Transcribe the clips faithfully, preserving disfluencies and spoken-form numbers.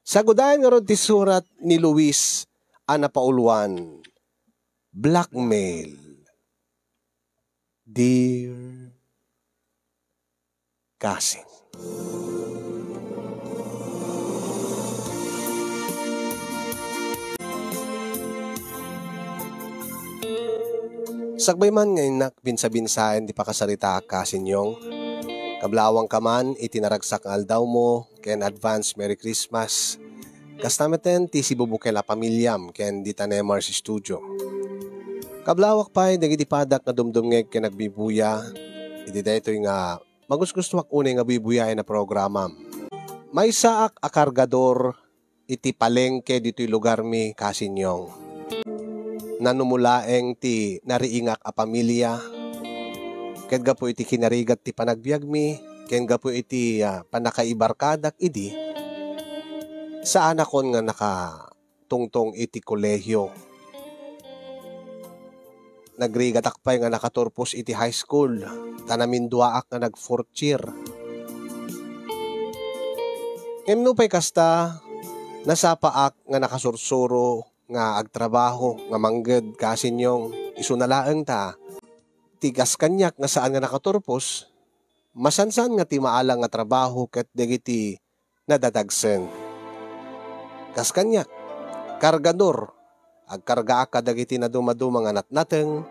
Sagudayan ngarud ti surat ni Luis a napauluan, Blackmail. Dear Cousin. Sakbay man nga innak binsa-binsaen ti pakasaritaak, Cousin Yong, kablawangka man iti naragsak nga aldawmo ken advance Merry Christmas. Kasta metten ti sibubukel a pamiliam ken dita Nemars Studio. Kablawak pay dagiti padak nga dumdumngeg ken agbibuya iti daytoy nga magusgustoak unay nga bubuyaen a programam. Maysaak a kargador iti palengke ditoy lugarmi, Cousin Yong. Nanumo laeng ti nariingak a pamilia, ket gapu iti kinarigat ti panagbiagmi, ken gapu iti, ah, pannakaibarkadak idi, saanakon nga nakatungtong iti kolehio. Nagrigatak pay nga nakaturpos iti high school, ta naminduaak nga nag-fourth year. Ngem nupay kasta, nasapaak nga nakasursuro nga agtrabaho nga mangged, Cousin Yong, isuna laeng ta ti kas kaniak nga saan nga nakaturpos, masansan nga ti maalang nga trabaho ket dagiti nadadagsen. Kas kaniak, kargador, agkargaak kadagiti nadumaduma nga natnateng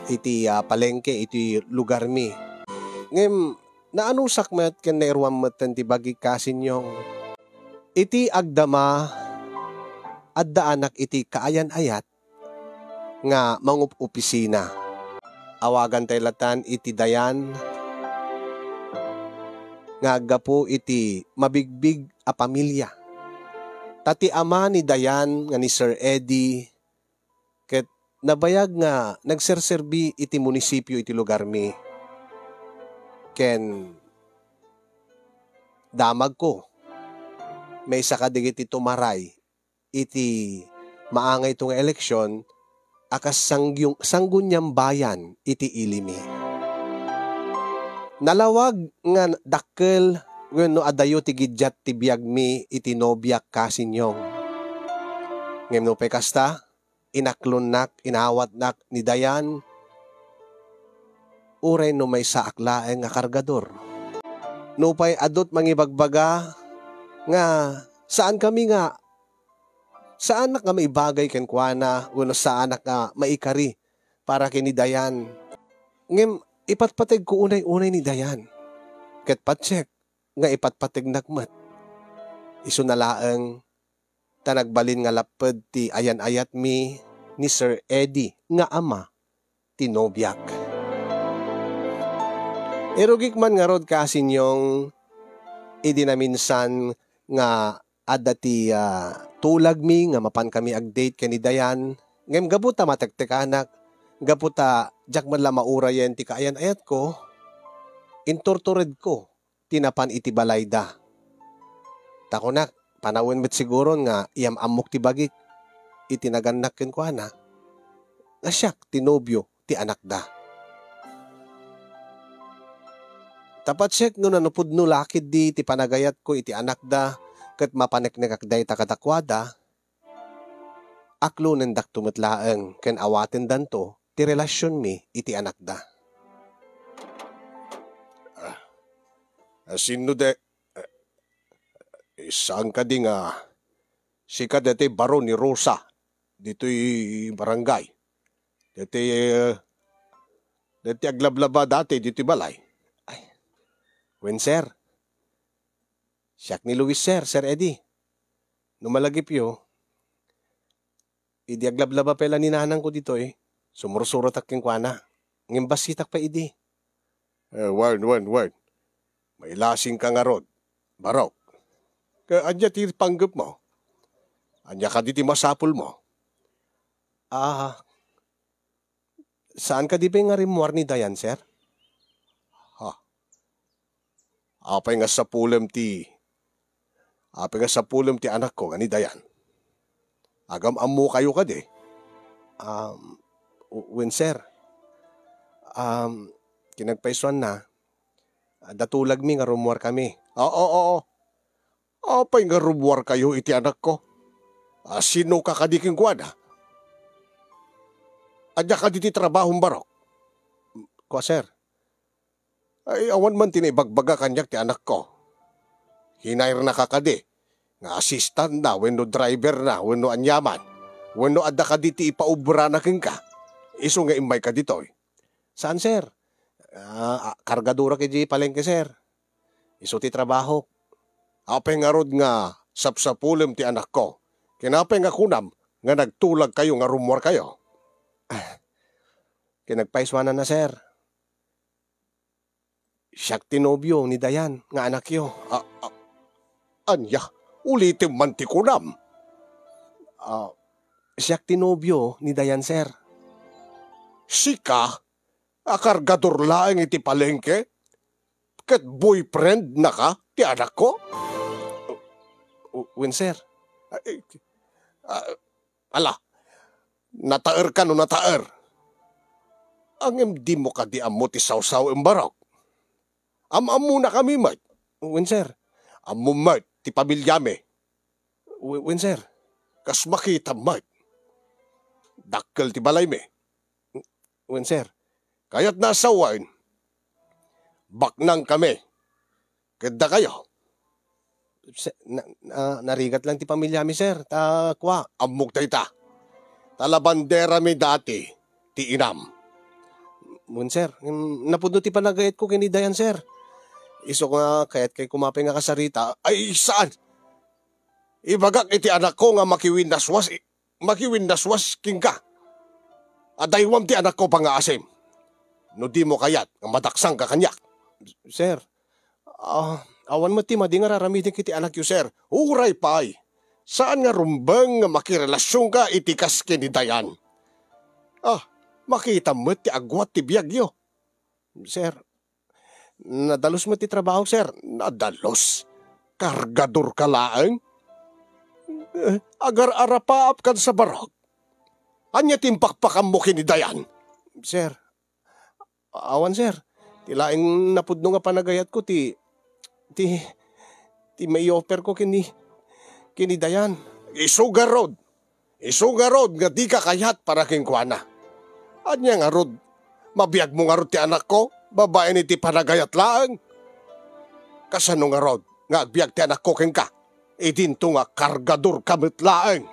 iti, ah, palengke iti lugarmi. Ngem naanusak met ken nairuam metten ti bagik, Cousin Yong. Iti agdama, addaanak iti kaayan-ayat nga mangup-opisina. Awagantay latan iti Dayan nga aggapu iti mabigbig a pamilia. Ta ti ama ni Dayan nga ni Sir Eddie ket nabayag nga nagserserbi iti munisipio iti lugarmi. Ken damagko, maysa kadagiti tumaray iti maangayto nga eleksion a kas sangyung-, sangguniang bayan iti ilimi. Nalawag nga dakkel wenno adayo ti gidiat ti biagmi iti nobiak, Cousin Yong. Ngem nupay kasta, inaklonnak, inawatnak ni Dayan, uray no maysaak laeng nga kargador. Nupay adut mangibagbaga nga saankami nga, saanak nga maibagay kenkuana wenno saanak nga maikari para ken ni Dayan. Ngem ipatpategko unay-unay ni Dayan. Ket patiek nga ipatpategnak met. Isuna laeng ta nagbalin nga lapped ti ayan-ayatmi ni Sir Eddie nga ama ti nobiak. Irugik man ngarud, Cousin Yong, idi naminsan nga adda ti, ah, tulagmi nga mapankami ag-date ken ni Dayan, ngem gapu ta matektekanak, gapu ta diak met la maurayen ti kaayan-ayatko, inturturedko ti napan iti balayda. Ta kunak, panawen met siguron nga iyam-ammok ti bagik iti nagannak kenkuana nga siak ti nobio ti anakda. Ta patiek no nanupudno la ketdi ti panagayatko iti anakda ket mapaneknekak dayta kadakuada, aklonendakto met laeng ken awatendanto ti relasionmi iti anakda. Ah, sinno de, eh, saan kadi nga sika deti baro ni Rosa ditoy barangay? Deti, eh, deti aglablaba dati ditoy balay? Ay, wen, sir. Siak ni Luis, sir, Sir Eddie. No malagipyo, idi aglablaba pay la ni nanangko ditoy, sumursurotak kenkuana. Ngem bassitak pay idi. Eh, wen, wen, wen. Mailasingka ngarud, Barok. Ket ania ti panggepmo? Ania kadi ti masapulmo? Ah, saan kadi pay nga rimmuar ni Dayan, sir? Ha? Apay nga sapulem ti, apay nga sapulem ti anakko nga ni Dayan? Agam-ammokayo kadi? Um, w-, wen, sir. Um, kinagpaisuanna, adda tulagmi nga rummuarkami. Oo, oo. Apay nga rummuarkayo iti anakko? A, sinoka kadi kenkuana? Ania kadi ti trabahom, Barok? Kua, sir. Ay, awan man ti naibagbaga kaniak ti anakko. Hinireka kadi nga assistantna wenno driverna wenno aniaman? Wenno adda kadi ti ipaobrana kenka? Isu nga immayka ditoy? Saan, sir. Ah, ah, kargadorak idiay palengke, sir. Isu ti trabahok. Apay ngarud nga sapsapulem ti anakko? Ken apay nga kunam nga nagtulagkayo nga rummuarkayo? Ken nagpaisuananna, sir. Siak ti nobio ni Dayan nga anakyo. A, a, ania? Ulitem man ti kunam. Ah, siak ti nobio ni Dayan, sir. Sika a kargador laeng iti palengke? Ket boyfriendnaka ti anakko? U-, wen, sir. Ay, ah, ala, nataerka no nataer. Ngem dimo kadi ammo ti sawsaw, Barok? Am-ammonakami met. Wen, sir. Ammom met ti pamiliami. Wen, wen, sir. Kas makitam met. Dakkel ti balaymi. Wen, sir. Kayatna a sawen, baknangkami ket dakayo. Se-, na-, na-, narigat lang ti pamiliami, sir. Ta kua. Ammok dayta. Ta labanderami dati ti inam. Wen, sir. Ngem napudno ti panagayatko ken ni Dayan, sir. Isu nga kayatkay koma pay nga kasarita. Ay, saan? Ibagak iti anakko nga makiwinnaswas, makiwinnaswas kenka. Adaywam ti anakko, pangngaasim. No dimo kayat nga madaksangka kaniak. Sir, ah, awan met ti madi nga ar-aramidek iti anakyo, sir. Uray pay, saan nga rumbeng nga makirelasionka iti kas ken ni Dayan. Ah, makitam met ti agguat ti biagyo. Sir, nadalus met ti trabaho, sir. Nadalus? Kargadorka laeng? Eh, agar-arapaap kan sa Barok. Ania ti impakpakammo ken ni Dayan? Sir, awan, sir. Ti laeng napudno nga panagayatko ti, ti, ti mai-offer ko ken ni, ken ni Dayan. Isu ngarud. Isu ngarud nga dika kayat para kenkuana. Ania ngarud? Mabiagmo ngarud ti anakko babaen iti panagayat laeng? Kasano ngarud nga agbiag ti anakko kenka? Idinto nga kargadorka met laeng.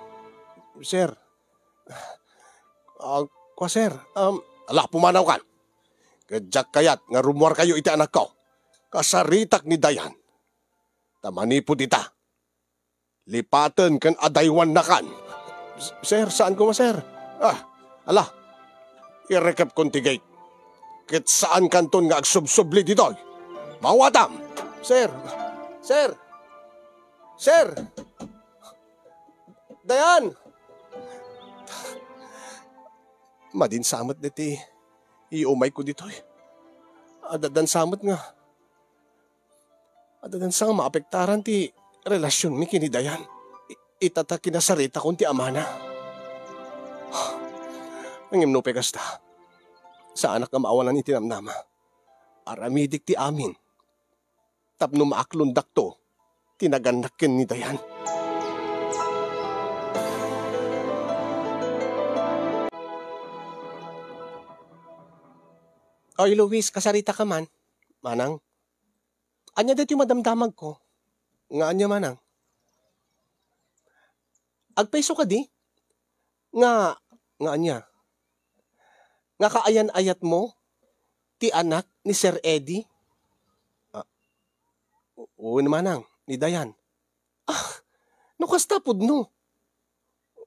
Sir, ah, kua, sir, um, ala, pumanawkan. Ket diak kayat nga rummuarkayo iti anakko. Kasaritak ni Dayan. Ta manipud ita, lipaten ken adaywannakan. Sir, saan koma, sir. Ah, ala, irikepkon ti gate. Ket saankanton nga agsubsubli ditoy. Maawatam! Sir! Sir! Sir! Dayan! Madin sa met deti iumayko ditoy. Addan sa met nga Addan sa nga maapektaran ti relasionmi ken ni Dayan. I-, ita ta kinasaritakon ti amana. Ngem nupay kasta, saanak nga maawanan iti namnama. Aramidek ti amin tapno maaklondakto ti nagannak ken ni Dayan. Oy, Luis, kasaritaka man, manang. Ania daytoy madamdamagko? Nga ania manang? Agpayso kadi? Nga, nga ania? Nga kaayan-ayatmo ti anak ni Sir Eddie? Ah, u-, wen manang, ni Dayan. Ah, no kasta pudno.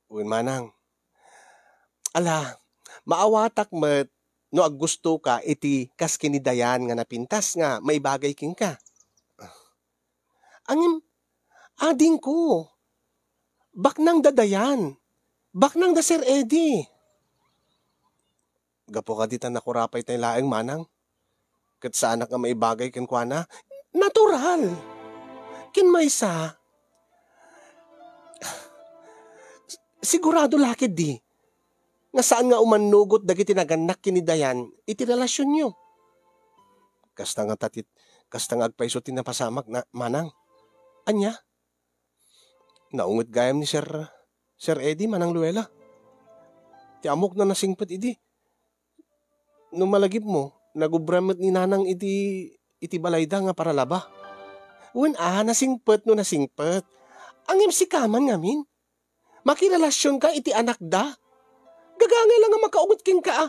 Wen manang. Ala, maawatak met no aggustoka iti kas ken ni Dayan nga napintas nga maibagay kenka. Ngem, adingko, baknang da Dayan, baknang da Sir Eddie. Gapu kadi ta nakurapay tay laeng manang, ket saanak nga maibagay kenkuana? Natural. Ken maysa, sigurado la ketdi nga saan nga umannugot dagiti nagannak ken ni Dayan iti relasionyo. Kasta nga tatit-, kasta nga agpayso ti napasamak na, manang. Ania? Naunget gayam ni Sir, Sir Eddie, Manang Luella. Ti ammok no nasingpet idi. No malagipmo, nagubra met ni Nanang iti, iti balayda nga paralaba. Wen a, nasingpet no nasingpet. Ngem sika man ngamin, makirelasionka iti anakda. Gagangay la nga makaunget kenka a.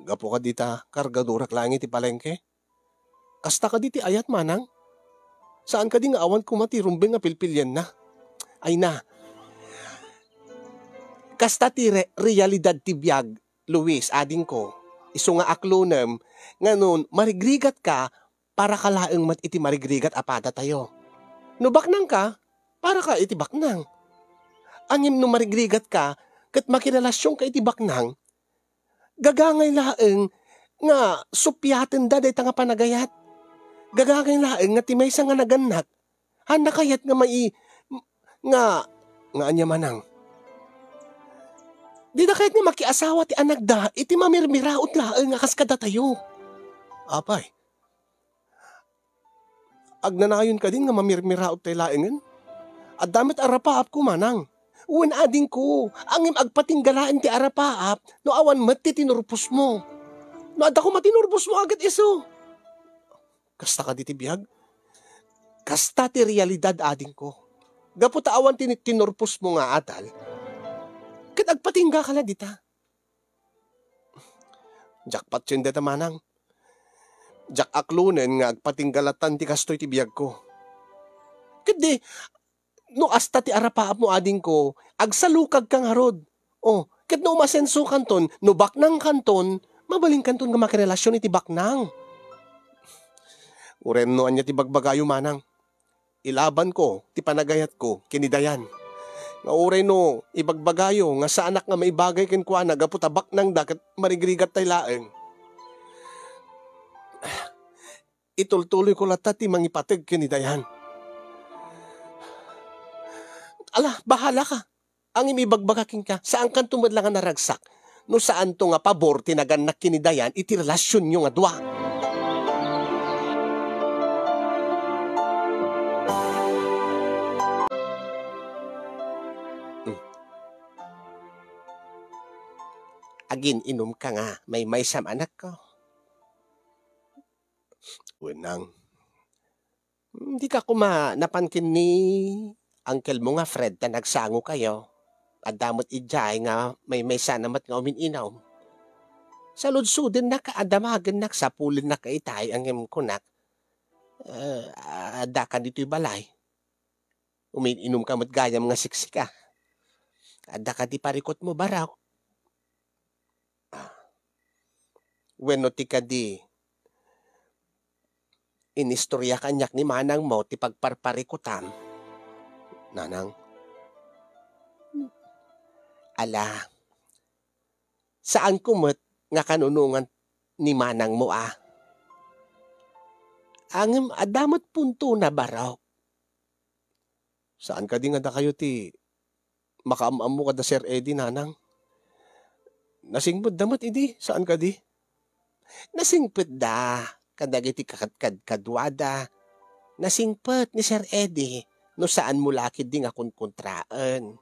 Gapu kadi ta kargadurak laeng iti palengke. Kasta kadi ti ayat, Manang? Saan kadi nga awan koma ti rumbeng a pilpilienna? Ay na. Kasta ti re-, realidad ti biag, Luis, adingko. Isu nga aklonem, nga no marigrigatka, paraka laeng met iti marigrigat a padatayo. No baknangka, paraka iti baknang. Ngem no marigrigatka, ket makirelasionka iti baknang, gagangay laeng nga supiatenda dayta nga panagayat. Gagangay laeng nga ti maysa nga nagannak, haanna kayat nga mai-, nga, nga ania, Manang? Dida kayat nga makiasawa ti anakda iti mamirmiraot laeng a kas kadatayo. Apay, agnanayon kadin nga mamirmiraot tay laengen? Adda met arapaapko, Manang. Wen, adingko, ngem agpatingga laeng ti arapaap no awan met ti tinurposmo. No adda koma tinurposmo a ket isu. Kasta kadi ti biag? Kasta ti realidad, adingko. Gapu ta awan ti tinurposmo nga adal, ket agpatinggaka la dita. Diak patien dayta, Manang. Diak aklonen nga agpatingga latan ti kastoy ti biagko. Ket di, no asta ti arapaapmo, adingko, agsalukagka ngarud. O, ket no umasensokanton, no baknangkanton, mabalinkanton nga makirelasion iti baknang. Uray no ania ti bagbagayo, Manang. Ilabanko ti panagayatko ken ni Dayan. Nga uray no ibagbagayo nga saanak nga maibagay kenkuana gapu ta baknangda ket marigrigattay laeng, itultuloyko latta ti mangipateg ken ni Dayan. Ala, bahalaka. Ngem ibagbaga kenka, saankanto met la nga naragsak no saanto nga pabor ti nagannak ken ni Dayan iti relasionyo nga dua. Hmm. Agin-inumka nga maymaysam, anakko? Wenang. Dika koma napan ken ni uncle mo nga Fred ta nagsangokayo. Adda met idiay nga maymaysana met nga umin-inum. Saludsodennak a damagennak, sapulennak itay, ngem kunak, eh, adda ka ditoy balay. Umin-inum ka met gayam nga siksika. Adda kadi parikutmo, Barok? Ah. Wenno ti kadi inistorya kaniak ni manangmo ti pagparparikutam, Nanang? Ala, saanko met nga kanunongan ni manangmo a. Ngem adda met puntona, Barok. Saan kadi nga dakayo ti makaam-ammo kada Sir Eddie, Nanang? Nasingpetda met idi, saan kadi? Nasingpetda kadagiti kakadkadkaduada. Nasingpet ni Sir Eddie no saanmo la ketdi nga konkontraen.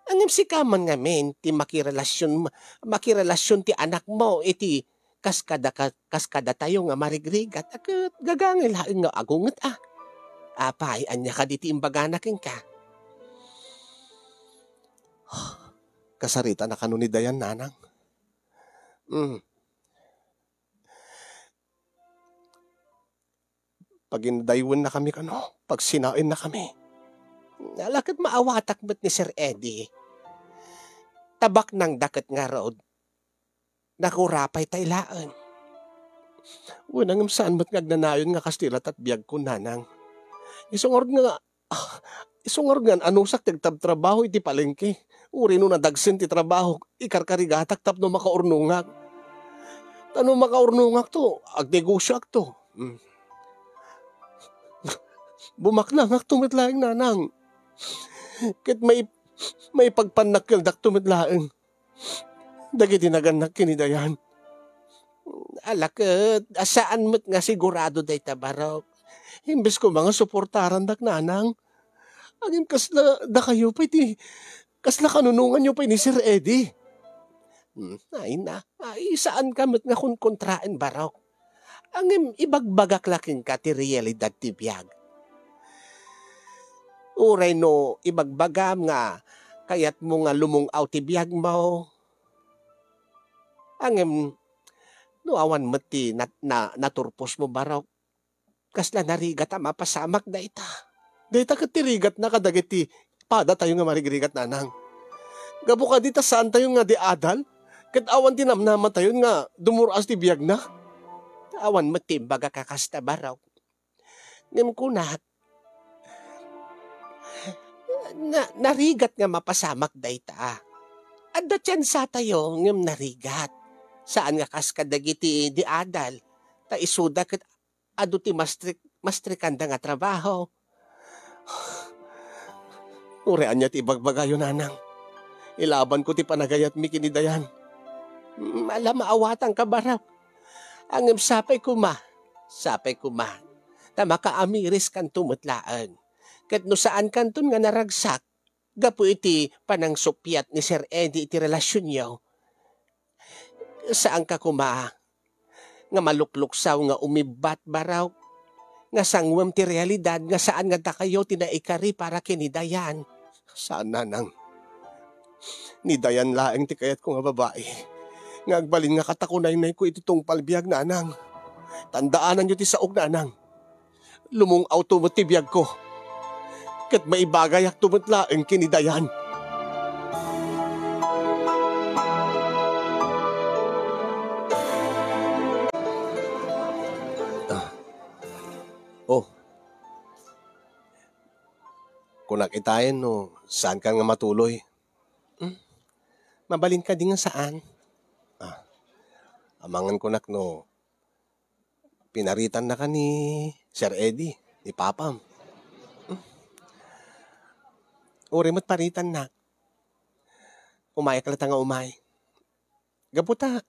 Ngem sika man ngamin ti makirelasion, makirelasion ti anakmo iti kas kada ka-, kas kadatayo nga marigrigat, a ket gagangay laeng nga agunget a. Apay, ania kadi ti imbagana kenka? Kasaritan a kano ni Dayan, Nanang. Hmm. Pagindayewennakami kano, pagsinaennakami. Ala ket maawatak met ni Sir Eddie. Ta baknangda ket ngarud, nakurapay tay laeng. Wen, ngem saan met nga agnanayon nga kasta latta ti biagko, Nanang. Isu ngarud nga, ah, isu ngarud nga anusak ti agtabtrabaho iti palengke. Uray no nadagsen ti trabaho, ikarkarigatak tapno makaurnongak. Ta no makaurnongakto, agnegosioakto. Hmm. Bumaknangakto met laeng, Nanang. Ket mai-, maipagpannakkeldakto met laeng dagiti nagannak ken ni Dayan. Ala ket, a, saan met nga sigurado dayta, Barok. Imbes koma nga suportarandak, Nanang, Ngem kasla dakayo pay ti, kasla kanunonganyo pay ni Sir Eddie. Hmm, ay na, ay, saanka met nga konkontraen, Barok. Ngem ibagbagak la kenka ti realidad ti biag. Uray no ibagbagam nga kayatmo nga lumung-aw ti biagmo, ngem no awan met ti nat-, na-, naturposmo, Barok, kasla narigat a mapasamak dayta. Dayta ket ti rigatna kadagiti padatayo nga marigrigat, Nanang. Gapu kadi ta saantayo nga di adal, ket awan ti namnamatayon nga dumur-as ti biagna. Awan met ti imbagak a kasta, Barok. Ngem kunak, na-, narigat nga mapasamak dayta. Adda tiansatayo ngem narigat. Saan nga kas kadagiti di adal, ta isuda ket adu ti mastrik-, mastrikanda nga trabaho. Uray ania ti ibagbagayo, Nanang. Ilabanko ti panagayatmi ken ni Dayan. Mm, ala, maawatanka, Barok. Ngem sapay koma, sapay koma, ta makaamiriskanto met laeng. Ket no saankanton nga naragsak gapu iti panangsuppiat ni Sir Eddie iti relasionyo, saanka koma nga malukluksaw nga umibbat, Barok, nga sanguem ti realidad nga saan nga dakayo ti naikari para ken ni Dayan. Saan, Nanang. Ni Dayan laeng ti kayatko nga babai nga agbalin nga katakunaynayko iti tungpal biag, Nanang. Tandaananyo ti saok, Nanang. Lumung-awto met ti biagko. Ket maibagayakto met laeng ken ni Dayan. Ah. Oh. Kunak itayen no saankan nga matuloy. Hmm? Mabalin kadi nga saan? Ah. Amangan kunak no pinaritannaka ni Sir Eddie, ni Papam. Hmm? Uray met paritannak. Umayak latta nga umay. Gapu ta,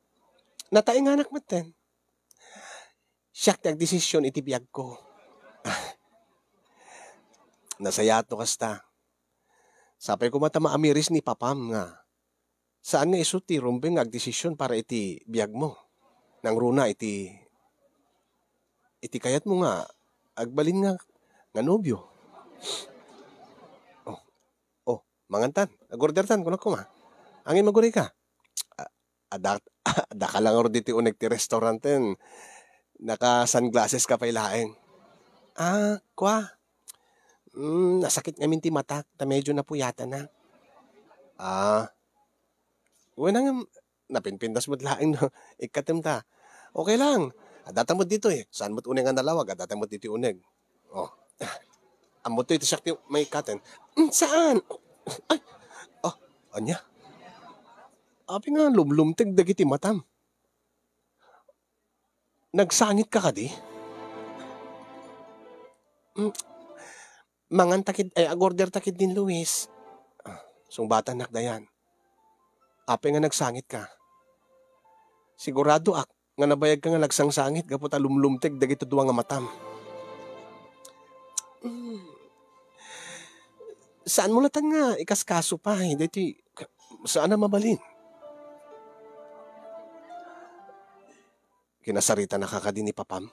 nataenganak metten. Siak ti agdesisyon iti biagko. Nasayaat no kasta. Sapay koma ta maamiris ni Papam nga saan nga isu ti rumbeng nga agdesisyon para iti biagmo. Nangruna iti, iti kayatmo nga agbalin nga, nga nobio. Oh, oh, mangantan. Agordertan, kunak koma. Angin magurayka? A-, adda, adda ka lang diti uneg ti restauranten. Naka-sunglasses ka pay laeng. Ah, kua. Mm, nasakit ngamin ti matak, ta medyo napuyatanak. Ah. Wen, ngem napinpintas met laeng no ikkatem ta. Okay lang. Addata met ditoy. Saan met uneg nga nalawag, addata met ditoy uneg. Oh. Ammoto iti siak ti maikkaten. Mm, saan? Ay. Oh, ania? Apay nga lumlumteg dagiti matam? Nagsangitka kadi? Mm, manganta ked-, eh, agorderta ketdin Luis. Ah, sungbatannak, Dayan. Apay nga nagsangitka? Siguradoak nga nabayagka nga nagsangsangit gapu ta lumlumteg dagiti dua nga matam. Mm. Saanmo latta nga ikaskaso pay daytoy, saan a mabalin. Kinasaritanaka kadi ni Papam?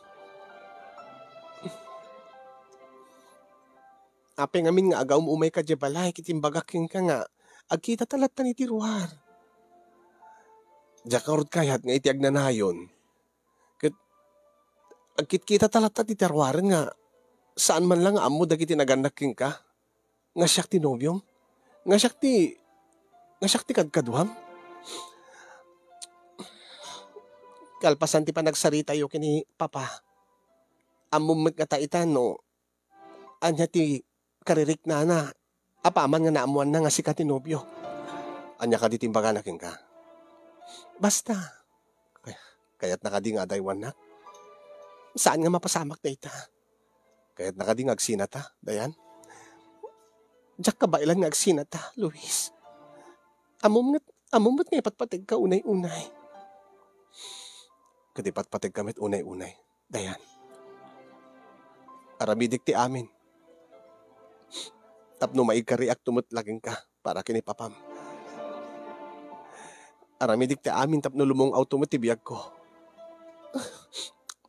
Apay ngamin nga agaum-umayka idiay balay ket imbagak kenka nga agkitata lattan iti ruar. Diak ngarud kayat nga iti agnanayon ket agkitkitata latta iti ruaren nga saan man la nga ammo dagiti nagannak kenka. Nga siak ti nobiom? Nga siak ti, nga siak ti kadkaduam? Kalpasan ti panagsaritayo ken ni Papa, ammom met ngata ita no ania ti kaririknana apaman nga naammoanna nga sika ti nobio. Ania kadi ti imbagana kenka? Basta, kay-, kayatna kadi nga adaywannak? Saan nga mapasamak dayta? Kayatna kadi nga agsinata, Dayan? Diak kabaelan nga agsinata, Luis. Ammom met, ammom met nga ipatpategka unay-unay. Ket ipatpategka met unay-unay, Dayan. Aramidek ti amin. tapno maikariakto met la kenka para ken ni Papam. Aramidik ti amin tapno lumung-awto met ti biagko.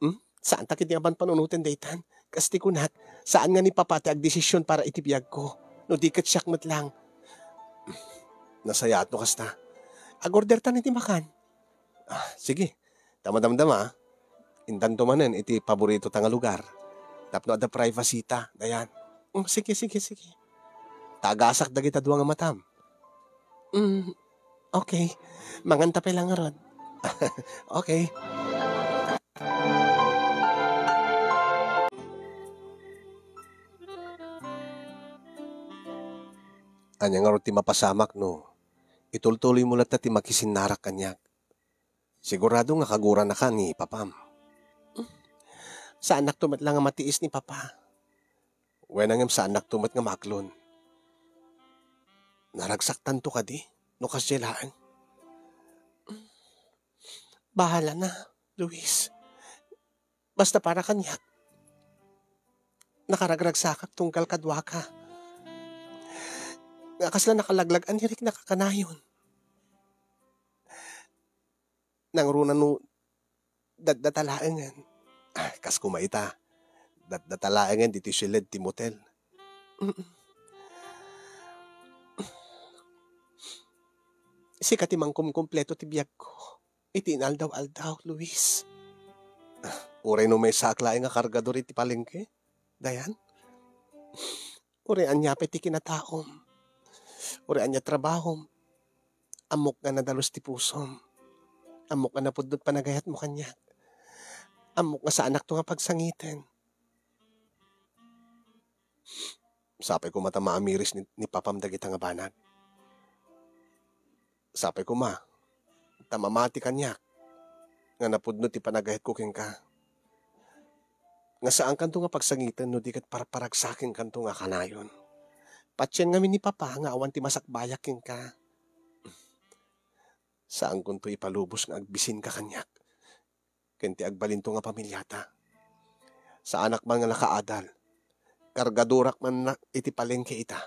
Hmm? Saanta ketdi a panpanunoten daytan. Kas ti kunak, saan nga ni Papa ti agdesisyon para iti biagko. No di ket siak met lang. Nasayaat no kasta. Agordertan iti makan. Ah, sige. Ta madamdama, intanto manen iti paboritota nga lugar. Tapno adda privacy ta, Dayan. Mm, sige, sige, sige. Ta agasak dagita dua nga matam. Mm, okay. Manganta pay lang ngarud. Okay. Ania ngarud ti mapasamak no itultuloymo latta ti makisinnarak kaniak? Sigurado nga kaguranaka ni Papam. Saannakto met la nga matiis ni Papa. Wen, ngem saannakto met nga maaklon. Naragsaktanto kadi no kasdiay laeng? Bahala na, Luis. Basta para kaniak, nakaragragsakak tunggal kaduaka. Nga kasla nakalaglag-an ti riknaka kanayon. Nangruna no datdata laengen. Ah, kas koma ita, datdata laengen ditoy siled ti motel. Mm. Sika ti mangkumkumpleto ti biagko iti inaldaw-aldaw, Luis. Ah, uray no maysaak laeng nga kargador iti palengke, Dayan. Uray ania pay ti kinataom. Uray ania trabahom. Ammok nga nadalus ti pusom. Ammok nga napudno ti panagayatmo kaniak. Ammok nga saanakto nga pagsangiten. Sapay koma ta maamiris ni, ni Papam dagita nga banag. Sapay koma ta mamati kaniak nga napudno ti panagayatko kenka. Nga saankanto nga pagsangiten no di ket parparagsakenkanto nga kanayon. Patien ngamin ni Papa nga awan ti masakbayak kenka. Saankonto ipalubos nga agbisinka kaniak ken ti agbalinto nga pamiliata. Saanak man nga nakaadal. Kargadorak man na iti palengke ita.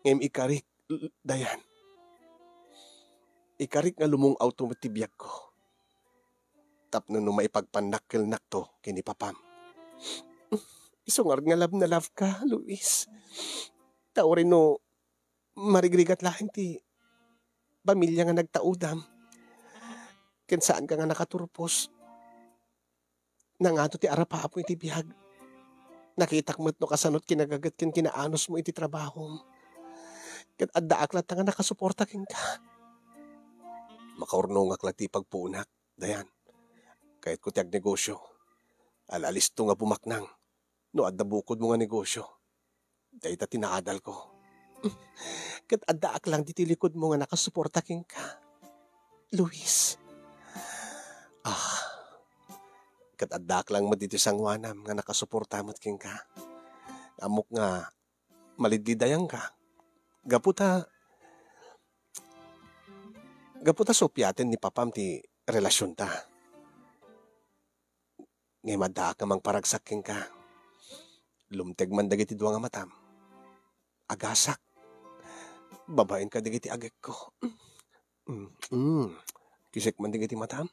Ngem ikarik, l-, Dayan. Ikarik nga lumung-awto met ti biagko. Tapno no maipagpannakkelnakto ken ni Papam. Isu ngarud nga love na love ka, Luis. Ta uray no marigrigat laeng ti pamilia nga nagtaudam. Ken saanka nga nakaturpos. Nangato ti arapaapmo iti biag. Nakitak met no kasano ti kinagaget ken kinaanusmo iti trabahom. Ket addaak latta nga nakasuporta kenka. Makaurnongak la ti pagpuonak, Dayan. Kayatko ti agnegosio. Al-alisto nga bumaknang no adda bukodmo nga negosio. Dayta ti naadalko. Ket addaak lang ditoy likudmo nga nakasuporta kenka, Luis. Ah, ket addaak lang met ditoy sangoanam nga nakasuporta met kenka. Ammok nga malidlidayanka. Gapu ta, gapu ta supiaten ni Papam ti relasionta. Ngem addaak nga mangparagsak kenka. Lumteg man dagiti dua nga matam. Agasak. Babaen kadagiti agekko. Mm, mm. Kisek man dagiti matam.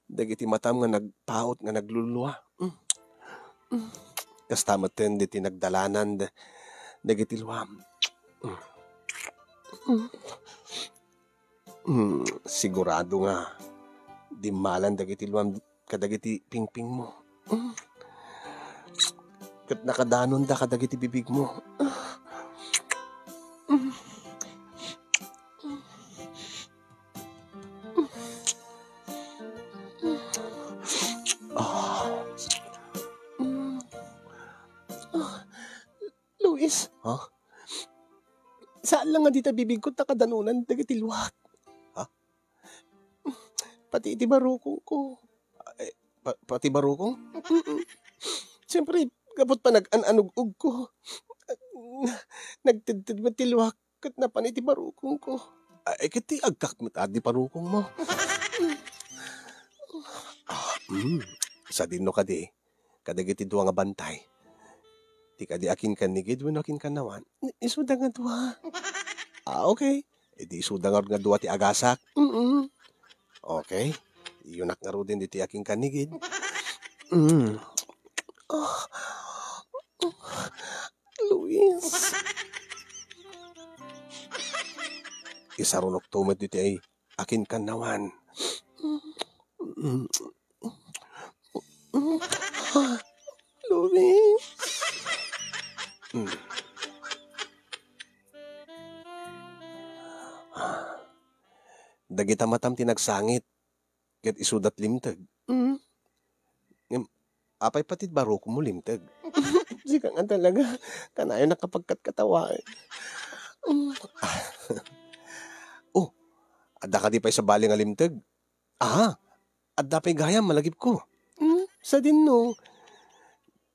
Dagiti matam nga nagpaut nga naglulua. Mm. Mm. Kasta metten diti nagdalanan da-, dagiti luam. Mm. Mm. Mm. Sigurado nga dimmalan dagiti luam kadagiti pingpingmo. Mm. Ket nakadanonda kadagiti bibigmo. Mm. Ah. Mm. Ah. Luis. Ha? Saan lang nga dita bibigko ta kadanonan dagiti luak. Ha? Pati iti barukongko. Eh, pa-, pati barukong? Mm-mm. Siyempre, gapu ta nag-an-anug-ugko. Nagtedted met ti luak ket napan iti barukongko. Ay, ket ti agkak met adi barukongmo. Ah, mm. Sadino kadi, kadagiti dua nga bantay. Ti kadi akinkanigid wenno akinkannawan? Isuda nga dua. Ah, okay. Idi isuda ngarud nga dua ti agasak. Mm. Okay. Iyunak ngaruden ditoy akinkanigid. Mm. Ah. Luis. Isarunokto met ditoy akinkannawan. Mm. Luis. Mm. Dagita matam ti nagsangit, ket isuda ti limteg. Mm. Ngem, apay pati barukmo limteg? Sika nga talaga, kanayon a kapagkatkatawaen. Mm. Oh, adda kadi pay sabali nga limteg? Ah, adda pay gayam, malagipko. Hmm, sadinno.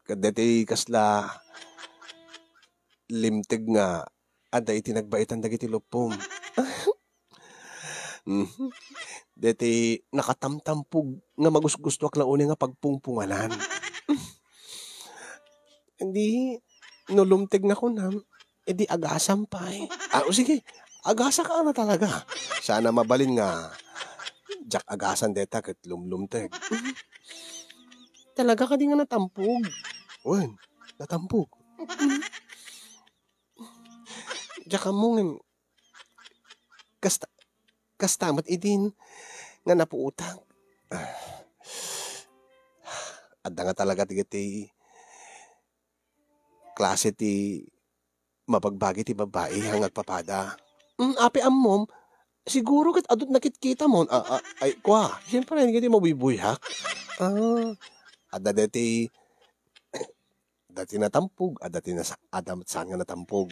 Kadda ti kasla limteg nga adda iti nagbaitan dagiti luppom. Mhm. Deti nakatamtampog nga magusgustoak la unay nga pagpungpunganan. Di, no lumteg nga kunam, idi agasam pay. Ah, o sige, agasak a na talaga. Saan a mabalin nga diak agasan deta ket lumlumteg. Talaga kadi nga natampog? Wen, natampog. Diak ammo ngem kasta, kasta met idin nga napuotak. Adda nga talaga ti, ti klase ti mabagbagi ti babai nga agpapada. Mm, apay ammom, siguro ket adu ti nakitkitam. A, a, ay, kua, siyempre, ket di mabuybuyak. Ah, adda deti, adda ti natampog, adda ti nasa-, adda met saan nga natampog.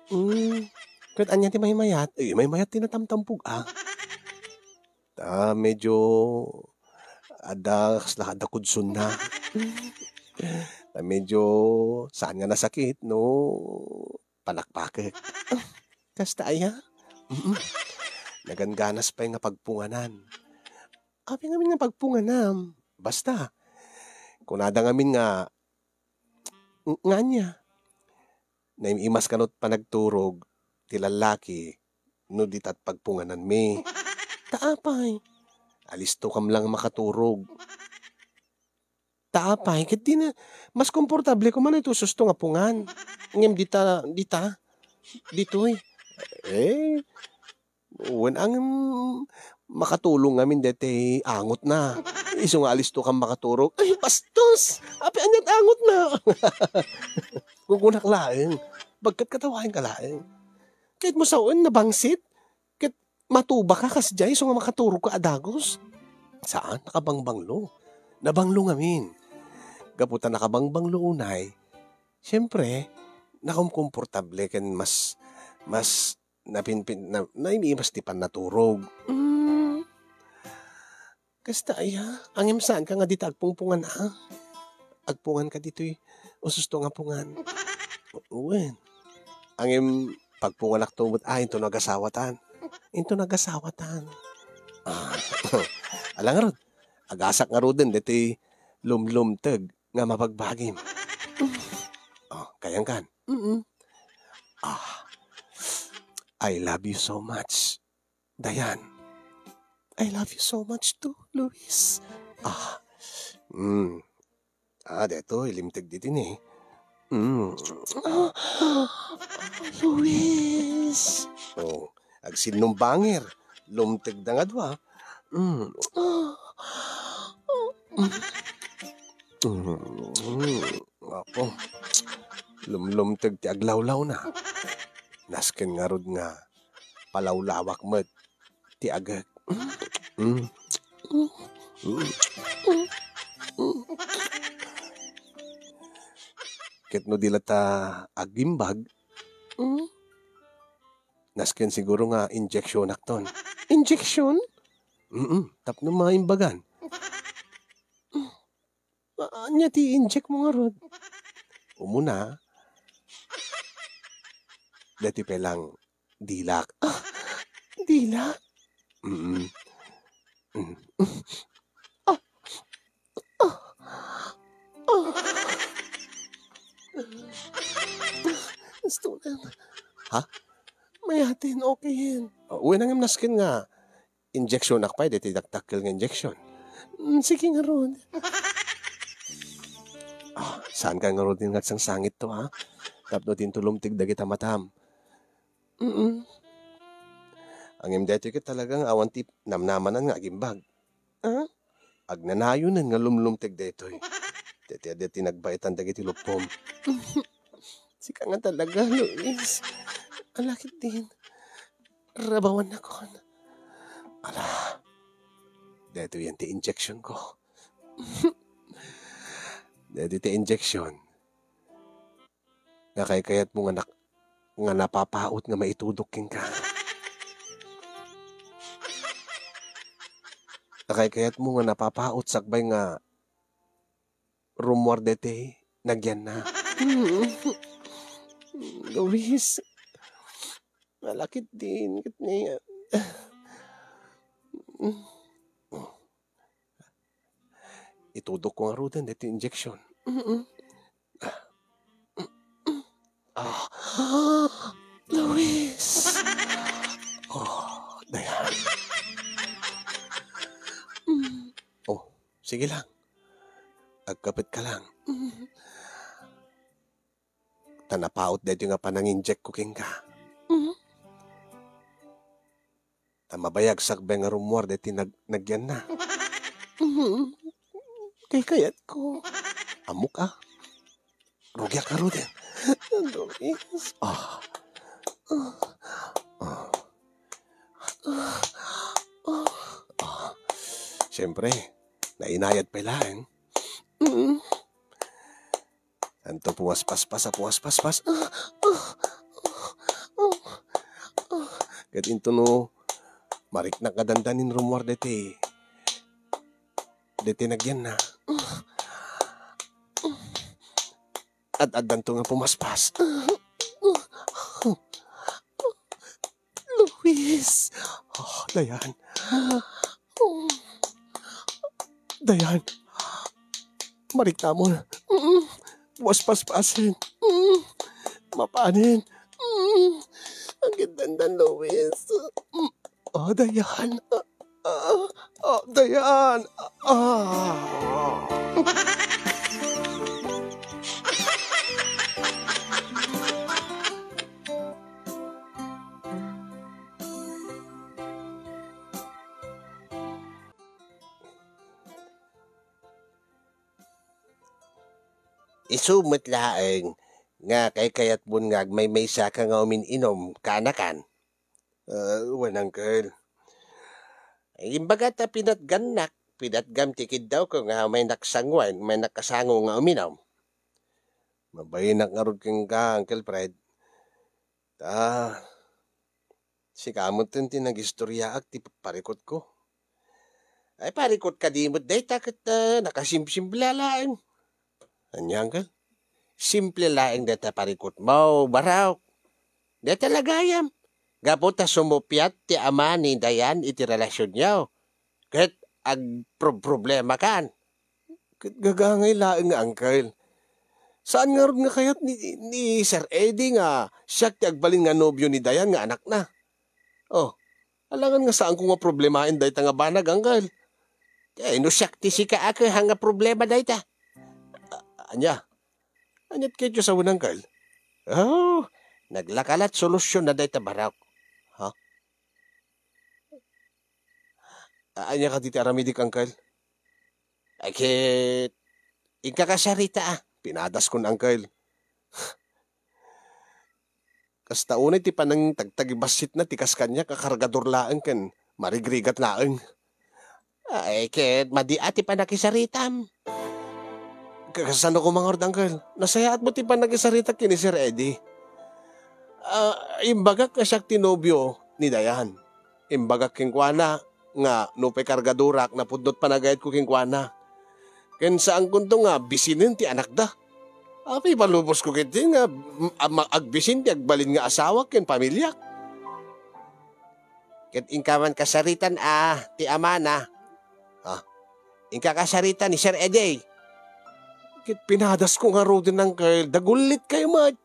Mm, ket ania ti maymayat? Eh, maymayat ti natamtampog, ah. Ta medyo adda, kasla adda kudsonna. Ta medyo saan nga nasakit no panakpakek. Kasta aya? Mm. Nagangganas pay nga pagpunganan. Apay ngamin nga pagpunganam? Basta, kunada ngamin nga, ng-, ngania? Naim-imas kano ti panagturog ti lallaki no ditat pagpungananmi. Ta apay? Alistokam la nga makaturog. Ta apay? Ket di na, mas komportable koma no ito susto nga pungan. Ngem dita, dita, ditoy. Eh, wen ang makatulong ngamin deti angotna. Isu nga alistokam makaturog. Ay, bastos! Apay aniat angotna? Kukunak laeng. Bagkat katawaen ka laeng. Ket mo sawen, nabangsit. Ket matubaka kasdiay, isu nga makaturog ka a dagus. Saan, nakabangbanglo. Nabanglo ngamin. Gapu ta nakabangbanglo unay, siyempre, nakomkomportable ken mas, mas napinpin-, na-, naimimas ti pannaturog. Mm. Kasta aya, ngem saan ka nga dita agpungpungan, a? Agpungan ka ditoy ususto nga pungan. Wen. Ngem pagpunganak to met, a, into nagasawatan. Into nagasawatan. Ah, ala ngarud, agasak ngaruden deti lumlumteg nga mabagbagim. Oh, kayangkan? Mm. Ah, I love you so much, Diane. I love you so much too, Luis. Ah, mm. Ah, deto, ilimteg diti ni. Mm. Ah, Luis. Oh, agsinnumbanger. Lumteg da nga dua. Mm. Mm. Apo. Lumlumteg ti aglawlawna. Nasken ngarud nga palawlawak met ti agek. Mm. Mm. Mm. Ket no di la ta agimbag, mm, nasken siguro nga injeksionakton. Injection? Mm, tapno maimbagan. A-, ania ti inject mo ngarud? Umuna, dati pelang dilak. Ah, dilak? Mm. Mm. Ah. Ah. Ah. Ha? Mayaten, okay yan. O, wen, nangimnasken nga injectionak pay daytoy dakdakkel nga injection. Mm, sige ngarud. Ah, saan ka ngarud nga agsangsangit to, ha? Tapno dinto lumteg dagita matam. Mm. Ngem daytoy ket talaga nga awan ti namnamanan nga agimbag. Ah? Agnanayonen nga lumlumteg daytoy. Daytoy, daytoy nagbaetan dagiti luppom. Sika nga talaga, Luis. Ala ketdin. Rabawannakon. Ala. Daytoy yan ti injection ko. Daytoy ti injection nga kaykayatmo nga nak-, nga napapaut nga maitudok kenka. Nga kaykayatmo nga napapaut sakbay nga rummuar daytoy nagyanna. Luis, ala ketdin, ket ni, itudok ko ngaruden daytoy injection. Mm-mm. Ah. Luis. Oh, dayan. Mm. Oh, sige lang. Agkapet ka lang. Mm. Ta napaut daytoy nga pananginjek ko kenka. Mm. Ta mabayag sakbay nga rummuar daytoy nag-, nagyanna. Mhm. Kaykayatko. Ammok, a. Rugiak ngaruden. Luis. Ah. Ah. Ah. Ah. Siyempre, nainayad pay laeng. Mm. Anto pumaspaspas a pumaspaspas. Ket into no, mariknak nga dandanin rummuar daytoy, daytoy nagyanna. Ad-addanto nga pumaspas. Luis. Oh, dayan. Dayan. Mariknamon. Mm. Pumaspaspasen. Mm. Mapanen. Mm. Ang dandan, Luis. Mm. Oh, dayan. Ah, ah, dayan. Ah. Isu met laeng nga kaykayatmon nga agmaymaysaka nga umin-inom, kaanakan? Ah, wen, Uncle. Imbaga ta pinatgannak, pinatgam ti kiddawko nga umaynak sanguan, umaynak kasango nga uminom. Mabainnak ngarud kenka, Uncle Fred. Ta, sika met ti nagistoriaak ti parikutko. Ay, parikut kadi met dayta ket, ah, nakasimsimple laeng. Ania, Uncle? Simple laeng dayta parikutmo, Barok. Dayta la gayam. Gapu ta sumupiat ti ama ni Dayan iti relasionyo. Ket agproproblemakan. Ket gagangay laeng nga, Uncle. Saan ngarud nga kayat ni, ni Sir Eddie nga siak ti agbalin nga nobio ni Dayan nga anakna? Oh, alangan nga saanko nga problemaen dayta nga banag, Uncle. Ti no siak ti sika a, ket haan nga problema dayta? A-, ania? Aniat ketdi sa unang, Kyle? Oh, naglakalat solusyon na dayta, Barok. Ha? A-, ania kadi ti aramidek, Uncle? Ay, ket, inka kasarita, a. Pinadaskon, Uncle. Kasta unay ti panangtagtagibassitna ti kas kaniak a kargador laeng ken marigrigat laeng. Ay, ket madi a ti panakisaritam. Ka-, kasano koma ngarud, Uncle? Nasayaat mo ti panakisaritak ken ni Sir Eddie. Ah, imbagak nga siak ti nobio ni Dayan. Imbagak kenkuana nga nupay kargadorak, napudno ti panagayatko kenkuana. Ken saankonto nga bisinen ti anakda. Apay, palubosko ketdi nga, mm, ama-, agbisin ti agbalin nga asawak ken pamiliak. Ket inka man kasaritan a ti amana. Ah, inka kasaritan ni Sir Eddie. Ket pinadasko ngaruden, Uncle, dagullit kayo met.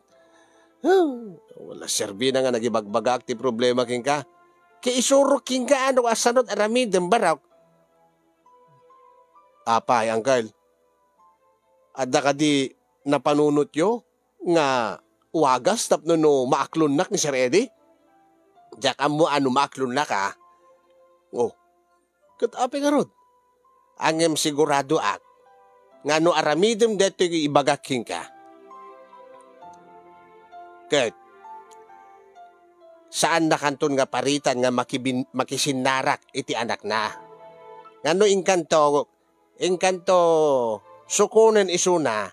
Huh, wala serbina nga nagibagbagaak ti problema kenka. Ket isurok kenka no kasano ti aramidem, barok. Apay, uncle? Adda kadi napanunotyo nga wagas tapno no maaklonnak ni Sir Eddie? Diak ammo a no maaklonnak, a. Oh, ket apay ngarud? Ngem siguradoak nga no aramidem daytoy ibagak kenka, ket saannakanton nga paritan nga makibin-, makisinnarak iti anakna. Nga no inkanto, inkanto sukonen isuna,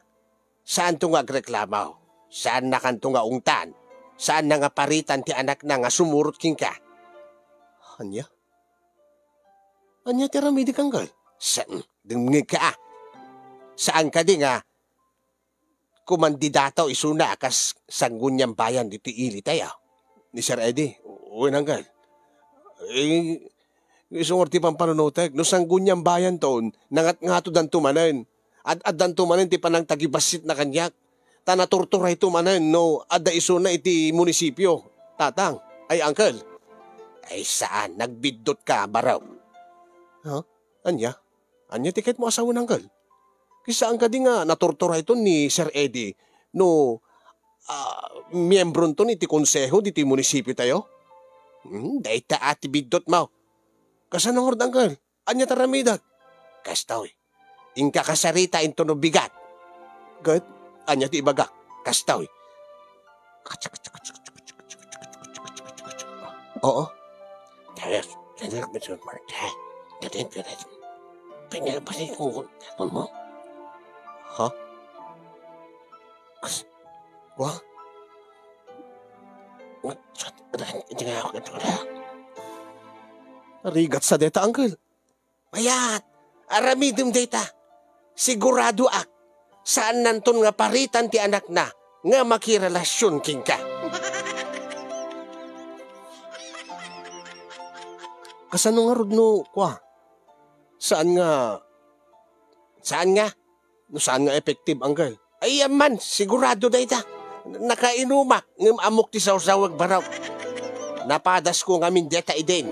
saanto nga agreklamo. Saannakanto nga ungtan. Saanna nga paritan ti anakna nga sumurot kenka. Ania? Ania ti aramidek, uncle? Sa-, dengngegka, a. Saan kadi nga kumandidataw isuna a kas Sangguniang Bayan ditoy ilitayo? Ni Sir Eddie? Wen, uncle. Eh, isu ngarud ti pampanunotek, no Sangguniang Bayanton, nangatngatodanto manen. Ad-addanto manen ti panangtagibassitna kaniak. Ta naturturayto manen no adda isuna iti munisipio, tatang, ay, uncle. Ay, saan, nagbiddotka, barok. Ha? Ania? Ania ti kayatmo a sawen, uncle? Ket saan kadi nga naturturayton ni Sir Eddie no, ah, miyembronton iti konseho ditoy munisipiotayo? Hmm, dayta a ti biddutmo. Kasano ngarud, uncle? Ania ti aramidek? Kastoy. Inka kasarita intono bigat. Ket ania ti ibagak? Kastoy. Oo. Tayas, tayas, Mister Marta. Tayas, tayas. Pinapasay ko ang cellphone mo? Ha? Kas-, wa? Wa-, sa-, hindi nga ako ito na. Rigat sa deta, uncle. Mayat, aramidem dayta. Siguradoak, saannanton nga paritan ti anakna nga makirelasion kenka. Kasano ngarud no, kua? Saan nga, saan nga? No saan nga effective, uncle? Ay, aman, sigurado dayta. Nakainumak, ngem ammok ti sawsawek, barok. Napadasko ngamin dayta idin.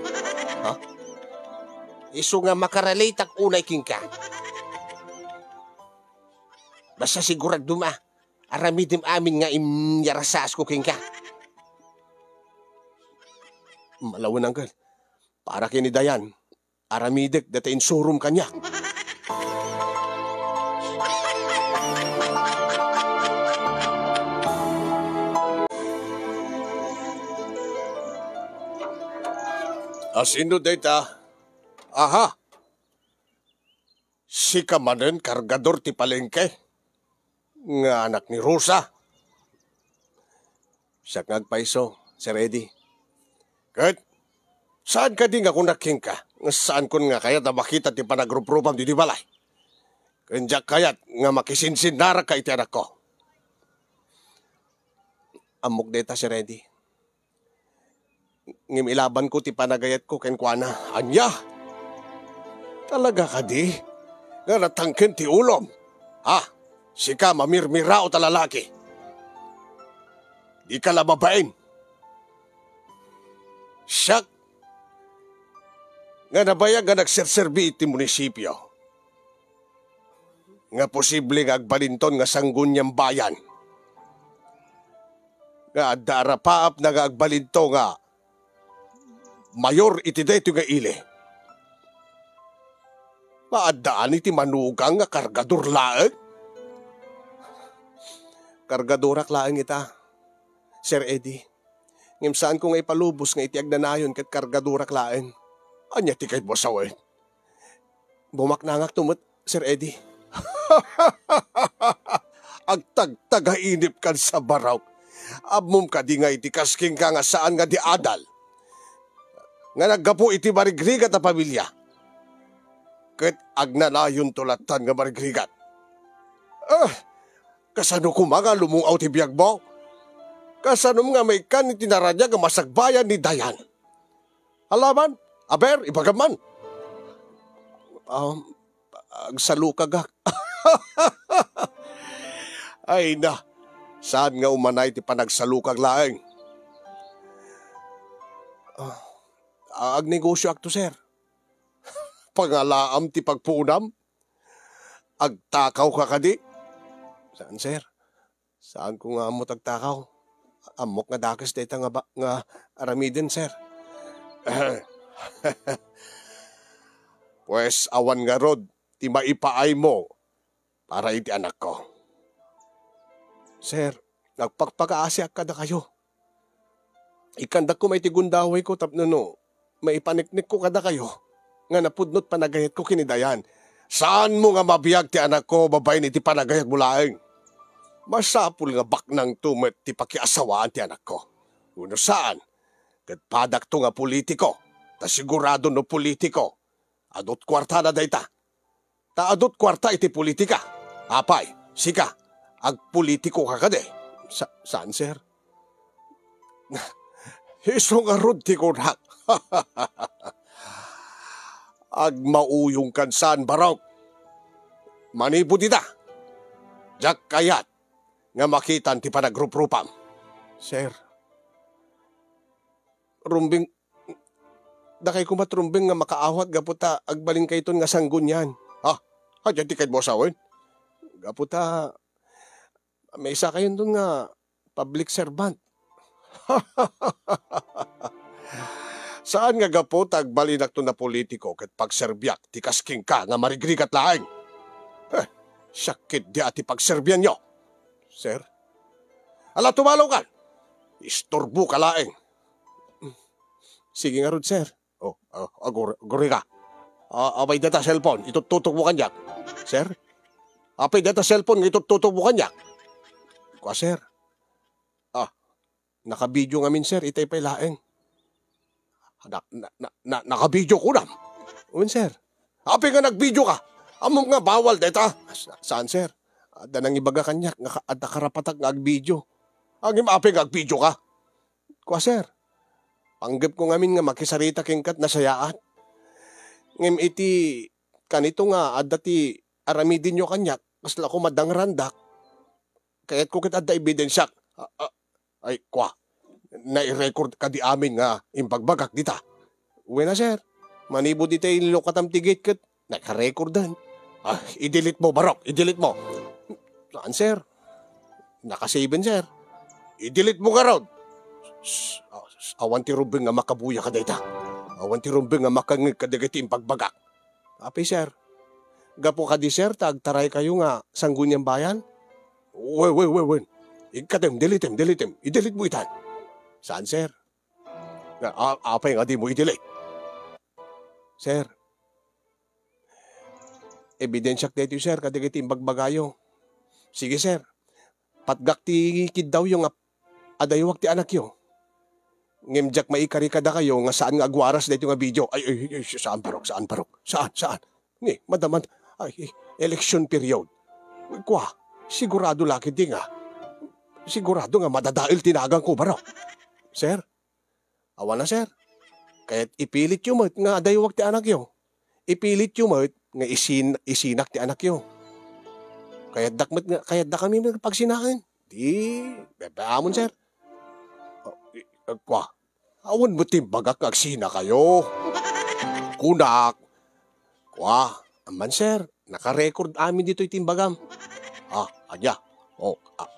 Ha? Isu nga makarelateak unay kenka. Basta siguradom a, aramidem amin nga inyarasasko kenka. Malawen, uncle. Para ken ni Dayan, aramidek dayta insurom kaniak. Asino dayta? Aha! Sika manen, kargador ti palengke nga anak ni Rosa? Siak nga agpayso, Sir Eddie. Ket saan kadi nga kunak kenka nga saankon nga kayat a makita ti panagruprupam ditoy balay? Ken diak kayat nga makisinsinnarakka iti anakko. Ammok dayta, Sir Eddie. Ngem ilabanko ti panagayatko kenkuana. Ania? Talaga kadi nga natangken ti ulom? Ha? Sika, mamirmiraot a lalaki. Dika la babain. Siak nga nabayag nga nagserserbi iti munisipio, nga posible nga agbalinton nga Sangguniang Bayan, nga adda arapaapna nga agbalinto nga mayor iti daytoy nga ili. Maaddaan iti manugang nga kargador laeng? Kargadorak laeng ita, Sir Eddie. Ngem saanko nga ipalubos nga iti agnanayon ket kargadorak laeng. Ania ti kayatmo a sawen? Bumaknangakto met, Sir Eddie. Agtagtagainipkan sa barok. Ammom kadi nga iti kas kenka nga saan nga di adal nga naggapu iti marigrigat a pamilia, ket agnanayonto lattan nga marigrigat. Ah, kasano koma nga lumung-aw ti biagmo? Kasanom nga maikkan iti naraniag a masagbayan ni Dayan? Alaman, aber, ibagam man. Um, agsalukagak. Ay na, Saan nga umanay ti panagsalukag laeng? Ah, agnegosioakto, sir. Pangalaam ti pagpuonam? Agtakawka kadi? Saan, sir. Saanko nga ammot agtakaw. Ammok nga dakes dayta nga ba-, nga aramiden, sir. Pues, awan ngarud ti maipaaymo para iti anakko. Sir, agpakpakaasiak kadakayo. Ikkandakko met iti gundawayko tapno no maipaneknekko kadakayo nga napudno ti panagayatko ken ni Dayan. Saanmo nga mabiag ti anakko babaen iti panagayatmo laeng. Masapul nga baknangto met ti pakiasawaan ti anakko. Wenno saan, ket padakto nga politiko, ta sigurado no politiko, adu ti kuartana dayta. Ta adu ti kuarta iti politika. Apay, sika, agpolitikoka kadi? Sa-, saan, sir? Isu ngarud ti kunak. Agmauyongkan saan, Barok. Manipud ita, diak kayat nga makitam ti panagruprupam. Sir, rumbeng, dakay koma ti rumbeng nga makaawat gapu ta agbalinkayon nga sanggunian. Ha? Hadia ti kayatmo a sawen? Gapu ta maisakayonton nga public servant. Saan nga gapu ta agbalinakton a politiko ket pagserbiak ti kas kenka nga marigrigat laeng. Eh, siak ketdi a ti pagserbianyo. Sir? Ala, tumalawkan! Isturboka laeng. Sige ngarud, sir. Oh, oh, agur-, agurika. Ah, apay dayta cellphone, ituttutokmo kaniak. Sir? Apay dayta cellphone nga ituttutokmo kaniak? Kua, sir. Ah, nakavideo ngamin, sir. Itay pay laeng. Na, na, na, na, nakavideo kunam? Wen, sir. Apay nga nagvideoka? Ammom nga bawal dayta? Sa-, saan, sir? Adda nangibaga kaniak nga ka-, adda karapatak nga agvideo. Ngem apay nga agvideoka? Kua, sir. Panggepko ngamin nga makisarita kenka ket nasayaat. Ngem iti kanito nga adda ti aramidenyo kaniak, kasla koma dangrandak. Kayatko ket adda ebidensiak. A, a, ay, kua. Nai-record kadi amin nga imbagbagak dita? Wen a, sir. Manipud itay inlukatam ti gate ket nakarekordan. Ah, i-delete mo, Barok. I-delete mo. Saan, sir? Naka-save-en, sir. I-delete mo ngarud. S-, ah, s-, awan ti rumbeng nga makabuya kadayta. Awan ti rumbeng nga makangngeg kadagiti imbagbagak. Apay, sir? Gapu kadi, sir, ta agtaraykayo nga sangguniang bayan? Wen, wen, wen, wen. Ikkatem, deletem, deletem. I-delete mo itan. Saan, sir? A-, a-, apay nga di mo i-delete? Sir, ebidensiak daytoy, sir, kadagiti imbagbagayo. Sige, sir. Patgak ti kiddawyo nga adaywak ti anakyo. Ngem diak maikari kadakayo nga saan nga agwaras daytoy nga video. Ay, ay, ay, saan, Barok, saan, Barok? Saan, saan? Ni, madama, ay, election period. Kua, sigurado la ketdi nga, sigurado nga madadael ti naganko, Barok. Sir? Awan a, sir. Kayat ipilityo met nga adaywak ti anakyo. Ipilityo met nga isin-, isinak ti anakyo. Kayatdak met nga, kayatdakami met pagsinaen. Di, bebe-, amon, sir. Oh, i-, eh, kua. Awan met ti imbagak nga agsinakayo. Kunak. Kua, amman, sir, naka-record amin ditoy ti imbagam. Ah, ania? Oh, ah.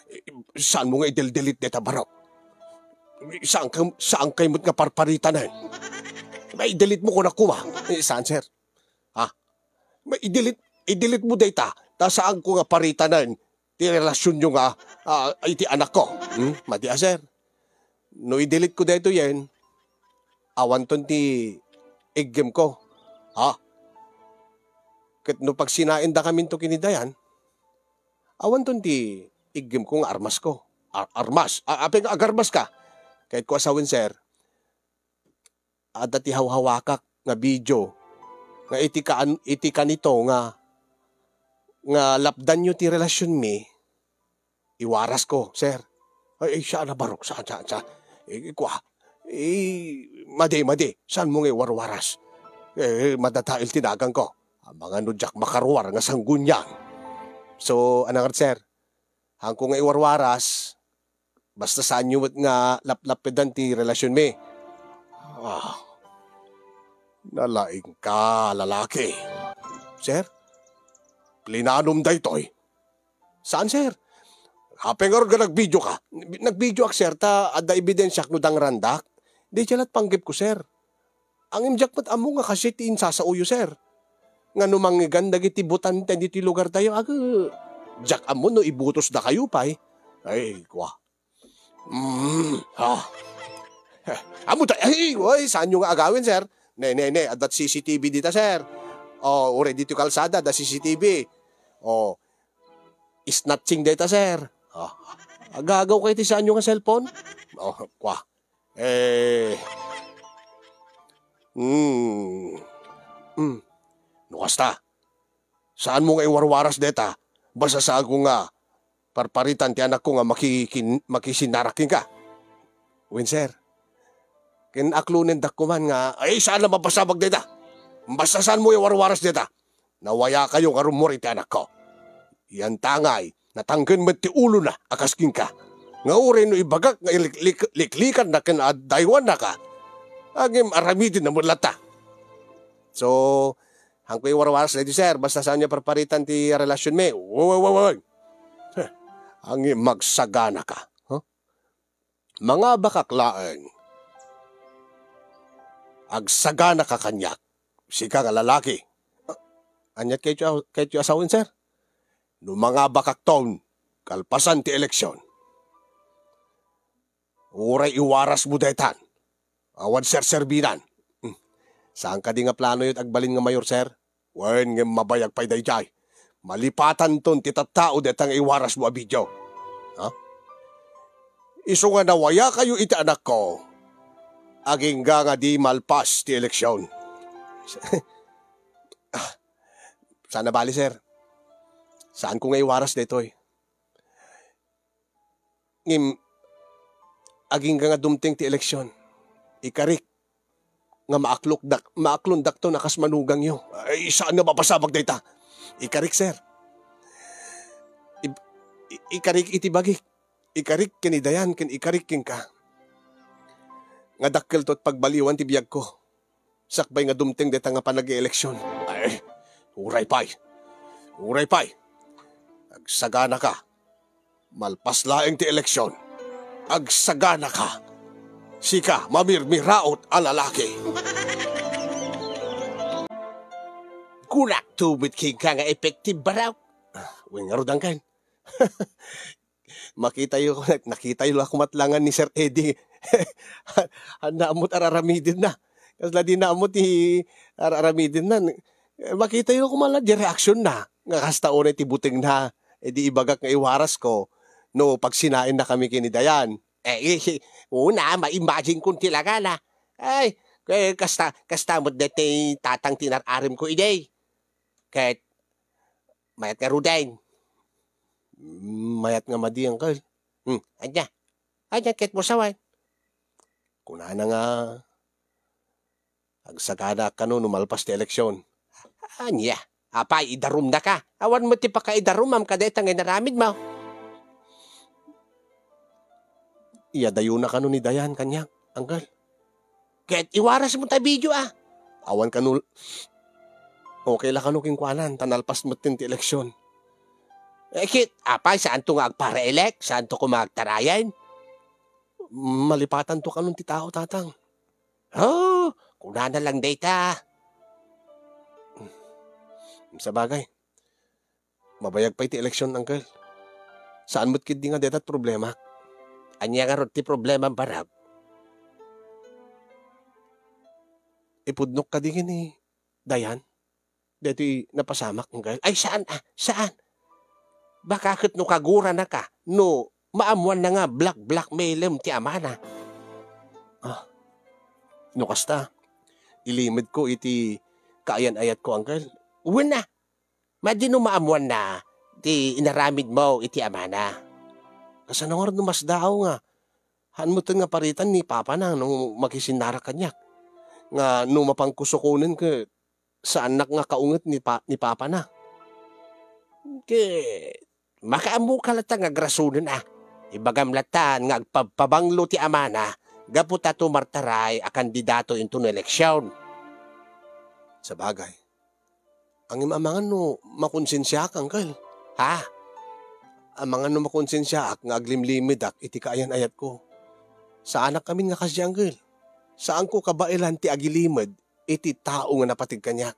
Eh, saanmo nga i-delete dayta, Barok? Saan ka, saan kay met nga parparitanen? Ay, i-delete mo kunak koma. Eh, saan, sir? Ha? May i-delete, i-delete mo dayta, ta saanko nga paritanen ti relasionyo nga, ah, iti anakko. Hmm? Madi a, sir. No i-delete ko daytoyen, awanton ti iggem ko. Ha? Ket no pagsinaendakaminto ken ni Dayan, awanton ti iggem ko nga armas ko. Ar-, armas? A-, apay nga agarmas ka? Ket ko a sawen, sir, adda ti hawhawakak nga video nga iti kaan-, iti kanito nga, nga lapdanyo ti relasionmi, iwaras ko, sir. Ay, ay, saan a, Barok, saan, saan, saan? Eh, kua, eh, madi, madi, saanmo nga iwarwaras? Eh, madadael ti naganko. Amangan no diak makaruar nga sanggunian. So, anang, sir? Haanko nga iwarwaras, basta saanyo met nga laplappedan ti relasionmi. Ah, nalaingka, lalaki. Sir? Plinanom daytoy? Saan, sir? Apay ngarud nga nagbidio ka? Nagbidio ak, sir, ta adda ebidensiak no dangrandak. Diay lat panggepko, sir. Ngem diak met ammo nga kastoy ti insasaoyo, sir. Nga no mangngeganda dagiti butante ditoy lugartayo, aga, diak ammo no ibutosdakayo pay. Ay, kua. Mm, ah. Ammo ta, ay, oy, saanyo nga agawen, sir? Ne, ne, ne, adda C C T V dita, sir. Oh, uray ditoy kalsada, adda C C T V. Oh, snatching dayta, sir. Oh, agawagawko iti saanyo nga cellphone? Oh, kua. Eh, mm, mm. No kasta, saanmo nga iwarwaras dayta? Basta saanko nga parparitan ti anakko nga makikin-, makisinnarak kenka. Wen, sir. Ken aklonendakko man nga, ay, saan a mapasabag dayta. Basta saanmo iwarwaras dayta. Nawayakayo nga rummuar iti anakko. Yan tangay, natangken met ti ulona a kas kenka. Nga uray no ibagak nga ilik-, lik-, liklikanna ken ad-, daywannaka, ngem aramidenna met latta. So, haanko iwarwaras daytoy, sir, basta saanyo parparitan ti relasionmi. Wa, wa, wa, wa. Heh, ngem agsaganaka. Huh? Mangabakak laeng. Agsaganaka kaniak, sika nga lalaki. Ah, ania ti kayatyo, kayatyo a sawen, sir? No mangabakakton, kalpasan ti eleksion, uray iwarasmo daytan. Awan serserbinan. Hmm. Saan kadi nga planoyo ti agbalin nga mayor, sir? Wen, ngem mabayag pay daydiay. Malipatanton ti tattao dayta nga iwarasmo a bidio. Ha? Isu nga nawayakayo iti anakko, agingga nga di malpas ti eleksion. Ah, saan a bali, sir. Saanko nga iwaras daytoy. Ngem, agingga nga dumteng ti eleksion, ikarik nga maaklokdak-, maaklondakton a kas manugangyo. Ay, saan nga mapasabag dayta? Ikarik, sir. Ib-, i-, ikarik iti bagik. Ikarik ken ni Dayan ken ikarik kenka. Nga dakkelto ti pagbaliwan ti biagko. Sakbay nga dumteng dayta nga panag-eleksion. Ay, uray pay. Uray pay. Agsaganaka. Malpas laeng ti eleksion. Agsaganaka. Sika, mamirmiraot a lalaki. Kunakto met kenka nga effective, Barok. Ah, wen ngarud, Uncle. Makitayo, nakitayo la koma laengen ni Sir Eddie. Ania met ti ar-aramidenna. Kasla di na met ti ar-aramidenna. Makitayo koma la di reaksionna. Nga kasta unay ti butengna. E di ibagak nga iwarasko no pagsinaennakami ken ni Dayan. Eh, eh, una, ma-imagine kon ti laengana. Ay, eh, kasta, kasta met daytoy tatang ti inar-aramko idi. Ket mayat ngaruden. Mm, mayat nga madi, Uncle. Hmm, ania? Ania ket mo sawen? Kunana nga, agsaganaak kano no malpas ti eleksion. Ania? Apay, idarumnaka? Awan met ti pakaidarumam kadayta nga inaramidmo. Iyadayona kano ni Dayan kaniak, Uncle. Ket iwarasmo ta bidio, a. Awan kano, okay la kano kenkuana, ta nalpas metten ti eleksion. Eh, ket, apay, saanto nga agpara-elect? Saanto koma agtarayen? Malipatanto kanon ti tao, Tatang. Oh, kunana lang dayta. Sabagay, mabayag pay ti eleksion, Uncle. Saan met ketdi nga dayta ti problemak. Ania ngarud ti problemam, Barok? Ipudnok kadi ken ni Dayan daytoy napasamak, Uncle? Ay, saan, a, saan. Baka ket no kaguranaka, no maammoanna nga black-, blackmailem ti amana. Ah, no kasta, ilimedko iti kaayan-ayatko, Uncle. Wen a, madi no maammoanna ti inaramidmo iti amana. Kasano ngarud no masdaaw nga haan metten nga paritan ni papana no makisinnarak kaniak? Nga no mapangkusukonen ket saannak nga kaunget ni pa-, ni papana. Ket makaammoka latta nga agrasonen a. Ibagam latta nga agpabpabanglo ti amana gapu ta tumartaray a kandidato inton eleksion. Sabagay, ngem amangan no makonsensiaak, Uncle? Ha? Amangan no makonsensiaak nga aglimlimedak iti kaayan-ayatko? Saanak amin nga kasdi, Uncle. Saanko kabaelan ti agilimed iti tao nga napateg kaniak.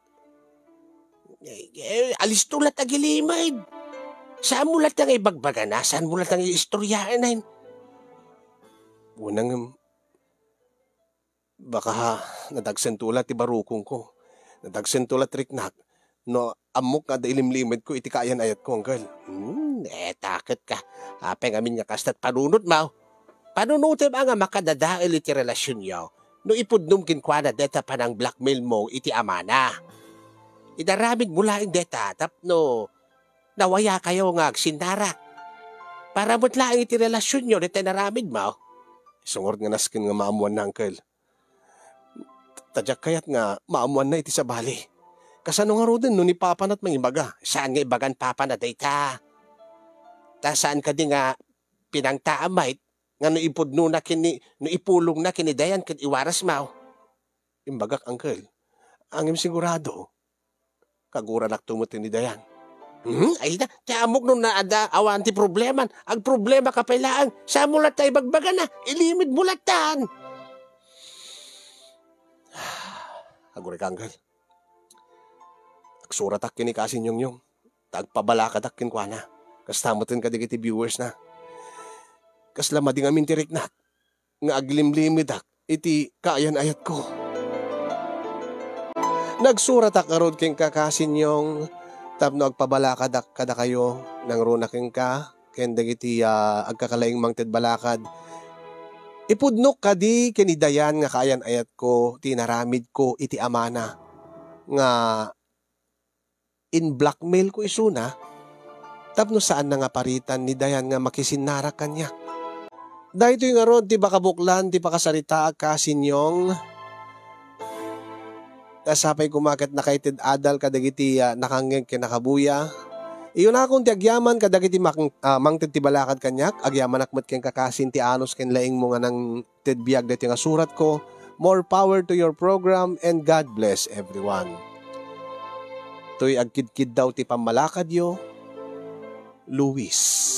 Eh, eh, alisto latta agilimed. Saanmo latta nga ibagbagana, saanmo latta nga iistoryaen. Wen, ngem, baka nadagsento latta ti barukongko. Nadagsento latta ti riknak. No ammok nga adda ilimlimedko iti kaayan-ayatko, Uncle. Hmm, eh, taket ka. Apay ngamin nga kasta ti panunotmo? Panunotem a nga makadadael iti relasionyo no ipudnom kenkuana deta panang-blackmailmo iti amana. Inaramidmo laeng deta tapno nawayakayo nga agsinnarak. Para met laeng iti relasionyo deta inaramidmo. Isu ngarud nga nasken nga maammoanna, Uncle. Ta diak kayat nga maammoanna iti sabali. Kasano ngaruden no ni Papanat mangibaga? Saan nga ibagan Papana dayta? Ta saan kadi nga pinangtaam met nga no ipudnona ken ni, no ipulongna ken ni Dayan ket iwarasmo? Imbagak, Uncle. Ngem sigurado, kaguranakto met ni Dayan. Hmm? Ay na, ti ammok no naadda awan ti probleman. Agproblemaka pay laeng. Saanmo latta ibagbagana? Ilimedmo lattan. Agurayka, Uncle. Agsuratak ken ni Kasin Yongyong. Ta agpabalakadak kenkuana. Kasta metten kadagiti viewers na. Kasla madi ngamin ti riknak nga aglimlimedak iti kaayan-ayatko. Nagsuratak ngarud kenka, Kasin Yong, tapno agpabalakadak kadakayo, nangruna kenka, ken dagiti, ah, agkakalaing mangted balakad. Ipudnok kadi ken ni Dayan nga kaayan-ayatko ti inaramidko iti amana nga in-blackmailko isuna tapno saanna nga paritan ni Dayan nga makisinnarak kaniak. Daytoy ngarud ti pakabuklan ti pakasaritaak, Kasin Yong. Sapay koma ket nakaited adal kadagiti, ah, nakangngeg ken nakabuya. Iyunakon ti agyaman kadagiti mak-, ah, mangted ti balakad kaniak, agyamanak met kenka, Kasin, ti anus ken laingmo nga nang ted biag daytoy nga suratko. More power to your program and God bless everyone. Toy agkidkiddaw ti pammalakadyo, Luis.